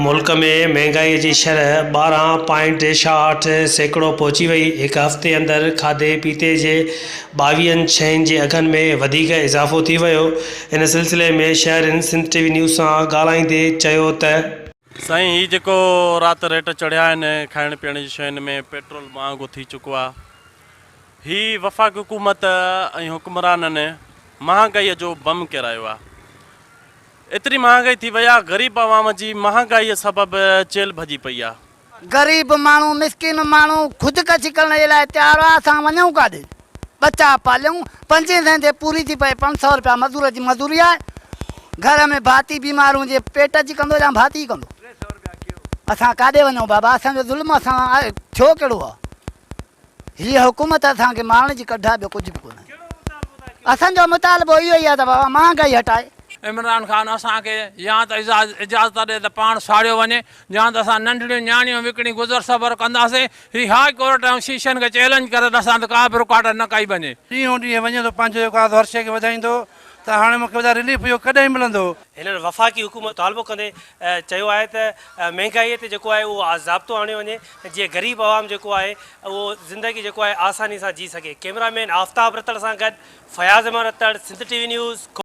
ملڪ ۾ مهانگائي جي شرح 12 پوائنٽ 66% پهچي وئي، هڪ هفتي اندر کاڌي پيتي جي ٻاويهن شين جي اگهن ۾ وڌيڪ اضافو ٿي ويو، ان سلسلي ۾ شهرين سنڌ ٽي وي نيوز سان ڳالهائيندي چيو ته. سائين هي جيڪو رات ريٽ چڙهيا آهن کائڻ پيئڻ جي شين ۾ پيٽرول مهانگو ٿي چڪو آهي هي وفاقي حڪومت ۽ حڪمرانن مهانگائي جو بم ڪيرايو آهي ايتري مهانگائي ٿي وئي آ غريب عوام جي مهانگائي سبب چيلهه ڀڄي پئي آ. غريب ماڻهو مسڪين ماڻهو خودڪشي ڪرڻ جي لاء تيار آ اسان وڃون ڪاڏي ٻچا پاليون پنجين سئين تي پوري ٿي پئي 500 رپيا مزور جي مزوري آهي گهر ۾ ڀاتي بيمار هجي پيٽ جي ڪندو يا ڀاتي ڪندو اسان ڪاڏي وڃون بابا اسان جو ظلم اسان ٿيو ڪهڙو آ. هيء حڪومت اسان کي مارڻ جي ڪڍ آهي ٻيو ڪجهه به ڪونهي. اسان جو مطالبو اهو ئي آهي ته بابا مهانگائي هٽائي. عمران خان اسان کي يا ته اجازت ڏي ته پاڻ ساڙيو وڃي يا ته اسان ننڍڙيون نياڻيون وڪڻي گذر سفر ڪنداسين. هي هاء ڪورٽ ۽ شيشن کي چئلينج ڪري ته اسان تي ڪا به رڪاٽ نه ڪئي وڃي. ڏينهون ڏينهن وڃي ٿو پنهنجو جيڪو آهي هر شيء کي وڌائيندو ته هاڻي مون کي ٻڌاء رليف اهو ڪڏهن ملندو. هنن وفاقي حڪومت مطالبو ڪندي چيو آهي ته مهانگائي تي جيڪو آهي اهو ضابطو آڻيو وڃي جيئن غريب عوام جيڪو آهي اهو زندگي جيڪو آهي آساني سان جي سگهي ڪئميرا مين آفتاب رتڙ سان گڏ Fayaz Ahmed Ratar Sindh T V news.